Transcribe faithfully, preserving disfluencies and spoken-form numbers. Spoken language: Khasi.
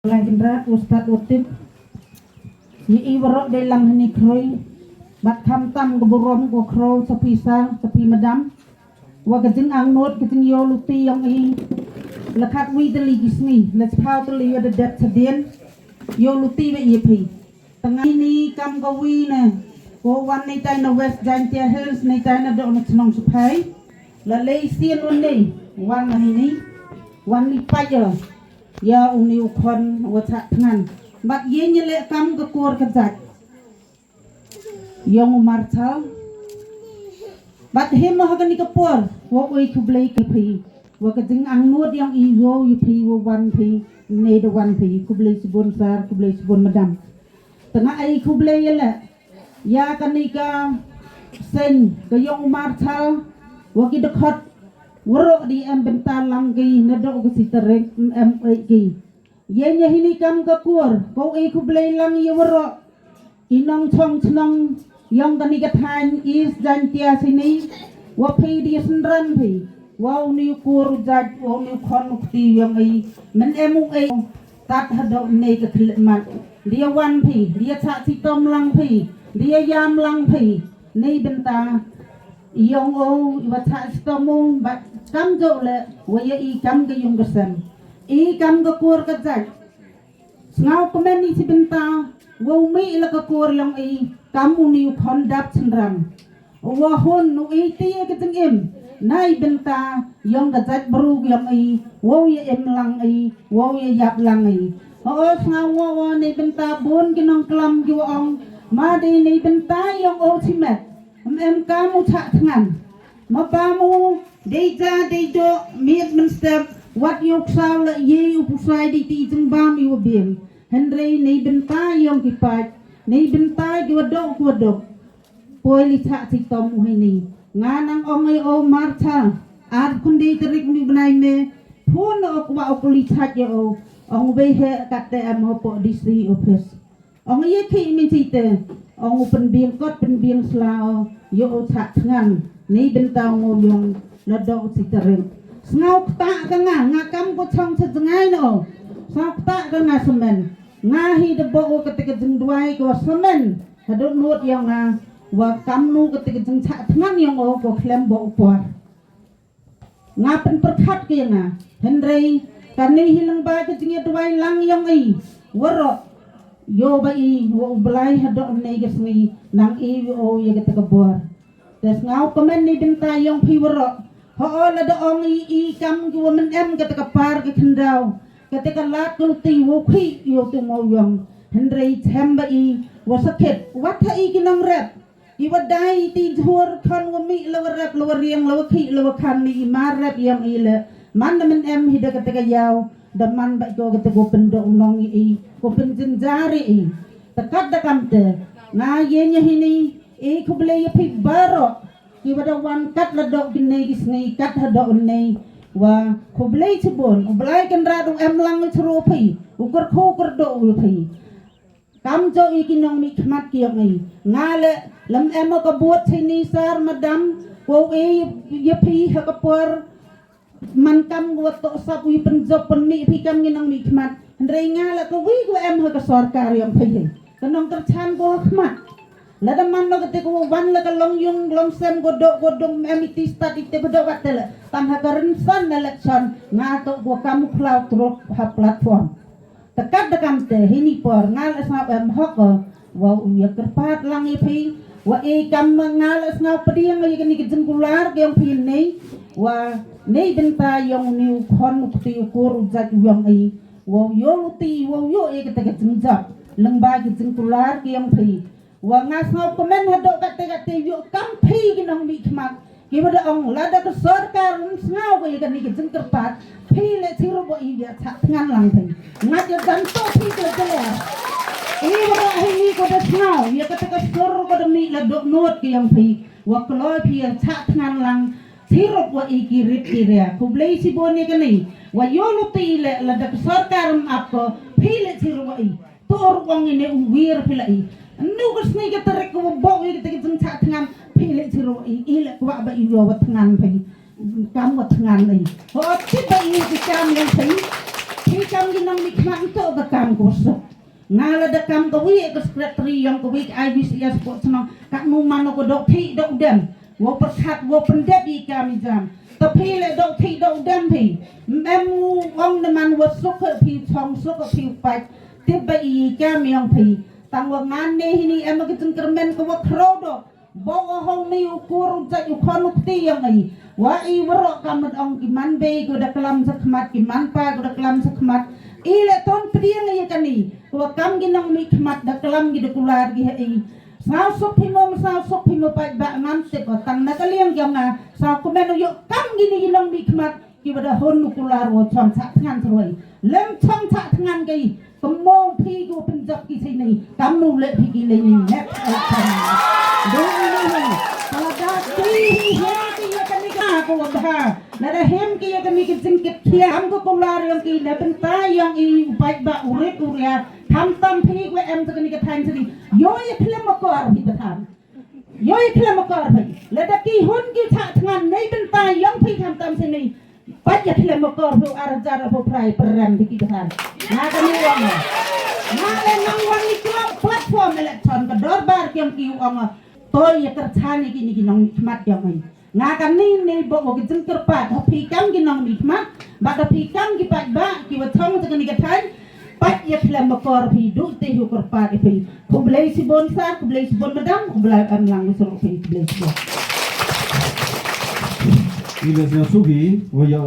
Lai Indra, Ustad Utip. Ïa i waroh dei lang hani khroi. Bad kham tam ka burom ko khroi sa pisa sa pi madam. Wa ka jingangnud ka jingïoh luti ïong i. La khat wi tylli ki sngi, la chiphaw tylli ïa da dep chadien. Ïoh luti wa i phi. Tang ini kam ka wi ne. Ko wan ni tai na West Jaintia Hills ni tai na dok na chnong Suphai. La lei sien wan ni, wan na hini. Wan ni pa ïa. Ïa uni u khon wa chah thngan. Bad ïa ni le kam ka kur ka jat. Ïong u Marshal. Bad him ha kani ka por. Wa ui khublei ka phi. Wa ka jingangnud ïong i wow i phi wa wan phi. Nei da wan phi. Khublei sibun sar, khublei sibun madam. Tang ai khublei ïa le. Ïa kani ka seng ka ïong u Marshal. Wa ki dkhot. Waroh di em bynta lang ki na dok ka si tarik em ai ki. Ïa nya hini kam ka kur, ko i khublei lang ïa waroh. I nongchong chnong ïong kani ka thaiñ East Jaintia sini. Wa phi di synran phi. Wa uni u kur u jat, wa uni u khon u kti ïong i. Men em u i. Tat hadok nei ka khlimat. Dia wan phi, dia chah chitom lang phi. Dia ïam lang phi. Nei bynta. Ïong o, wa chah chitom u, bad kam jok le, wa ïa i kam ka ïung ka sem. I kam ka kur ka jat. Sngaw kmen i si bynta, wow mih la ka kur ïong i, kam uni u khon dap synran. Wa hun u i ti ka jingim, nai bynta, ïong ka jat bru ïong i, wow ïa im lang i, wow ïa ïap lang i. Ho sngaw wa wa ni bynta bun ki nongklam ki wa ong, ma dei ni bynta ïong o chimet. Em em kam u chah thngan. Ma ba mu dei ja dei do miet men step wat ïoh ksaw la ye u pusai dei ti jingbam i wa biang. Hynrei nei bynta ïong ki paj, nei bynta ki wa dok ki wa dok. Poi li chah chi tom u hei nei. Nga nang ong ai o Marshal, ar khun dei tarik ni bnai me, phun o kwa o kuli chah ïa o, ong wei he kat te em ho po D C office. Ong ïa ki min chi te, ong u pynbiang kot pynbiang sla o, ïa o chah thngan, nei bynta ngo ïong, la dok chi tarik. Sngaw kta ka nga, nga kam ko chong cha jngai no. Sngaw kta ka nga semen. Nga hi da bo o kata ka jingduai ko semen. Hadok nuot ïong nga, wa kam nu kata ka jingchah thngan ïong o ko khlem bo o por. Nga pynpyrkhat ki nga. Hynrei kani hi lang ba ka jingïaduwai lang ïong i. Waroh. Ïoh ba i wa u Blai hadok nei ka sngi nang i wa o ïa kata ka bor. Te sngaw kmen ni bynta ïong phi waroh. Ho o la da ong i i kam ki wa men em kata ka par ka khyndaw. Kata ka lad ka luti wa u khi ïoh tu mo ïong. Hynrei chem ba i wa sakit. Wat ha i ki nong rep. I wa dai ti jhur khon wa mih la wa rep la wa riang la wa khih la wa khan ni i mar rep ïong i le. Man da men em hi da kata ka ïaw da man ba i ko kata ko pyndok nong i i ko pynjynjar i i. Takat da kam te nga ye nya hi ni i khublei ïa phi baroh ki wa da wan kat la dok ki nei ki sngi kat ha dok nei wa khublei chibun u Blai Kynrad u em lang u chru phi u kyrkhu kyrdoh u phi. Kam jok i ki nongmihkhmat ki ïong i. Nga le lem em ka buot chini sar madam ko i ïa phi ha ka por man kam ko to sap i pynjop pynmih phi kam ki nongmihkhmat. Hynrei nga le ko wi ko em ha ka sorkar ïong phi hi. Ka nongkyrchan ko khmat. Lada man no kate ko wan la ka long yung long sem ko dok ko dong em iti stad ite ko dok wat tele. Tang ha ka rynsan election nga to ko kam u khlaw truk ha platform. Takat da kam te hini por nga la sngaw em hok o wa u ïa kyrpad lang ïa phi wa i kam nga la sngaw pdiang ïa kani ka jingkular ka ïong phi nei wa nei bynta ïong ni u khon u kti u kur u jait u ïong i wa u ïoh u ti wa u ïoh ïa kata ka jingjop leng ba ka jingkular ka ïong phi. Wa nga sngaw kmen hadok kate kate ïoh kam phi ki nongmihkhmat. Ki wa da ong lada ka sorkar ym sngaw ka ïa kani ka jingkyrpad phi le chirup wa i ïa chah thngan lang phi. Nga ïa dan to phi ka jele. I wa da hi i ko da sngaw ïa kata ka sur ko da mih la dok not ki ïong phi. Wa kloi phi ïa chah thngan lang chirup wa i ki rit ki ria. Khublei chibun ïa kani wa ïoh luti le lada ka sorkar ym ap ko phi le chirup wa i. Tur wang ine u wir phi la i. Anu ka sngi ka tarik ko bo i ka tarik jing chah thngan phi le chirup i i le kwah ba i yo wa thngan phi. Kam wa thngan i. Ho ti ba i ki kam yang phi. Phi kam ki nongmihkhmat, to ka kam ko suk. Nga la da kam ka wi ka secretary yong ka wi ka I B C S pok shnong, ka nu mano ko dok thik dok dem. Wo perkat wo pendep i kam i jam. Ta phi le dok thik dok dem phi. Mem ong ne man wo suk phi chong suk phi pat. Tip ba i kam yong phi. Tang wa ngan ne hini em ka jingkyrmen ka wa khro dok. Bok o hong ni u kur u jait u khon u kti yong i. Wa i warok ka mut ong ki man bei ko da klam sa khmat, ki man pa ko da klam sa khmat. I le ton pdiang i kani. Ko wa kam ki nongmihkhmat da klam ki da kular ki ha i. Saw suk phi mo, saw suk phi mo pat ba ngam sik o tang na ka liang yong nga. Saw kumen u yo kam ki ni ki nongmihkhmat. Ki wa da hon u kular wo chong chak thngan throi. Lem chong chak thngan kai. Kemong phi ko penjap ki sini. Kam nu le phi ki le ni net. Dong ni ni. Kala da ki hi hi ki ya kani ka ko wa bha. Lada hem ki ya kani ki jingkit khia ham ko kular yong ki le bentai yong i u pat ba u rit u ria. Khamtam phi ko em sa kani ka thain sini. Yo ya khlem akor hi ba tham. Yo i khlem akor phi. Lada ki hun ki chak thngan nei bentai yong phi khamtam sini. Pat ya khlem akor phi ar jar pho prai perem di ki than. Nga kani ong. Nga le nang wan ni klong platform election ka dorbar kiang ki ong. To ya kerchan ni ki ni ki nongmihkhmat yong i. Nga kani ni bo ki jingkyrpad ha phi kam ki nongmihkhmat. Ba da phi kam ki pat ba ki wa chong sa kani ka thain. Pat ya khlem akor phi du te hu kor pat phi. Khublei shibun sir, khublei shibun madam, khublei em lang sur phi, khublei shibun. Ila sia sugi, wa ya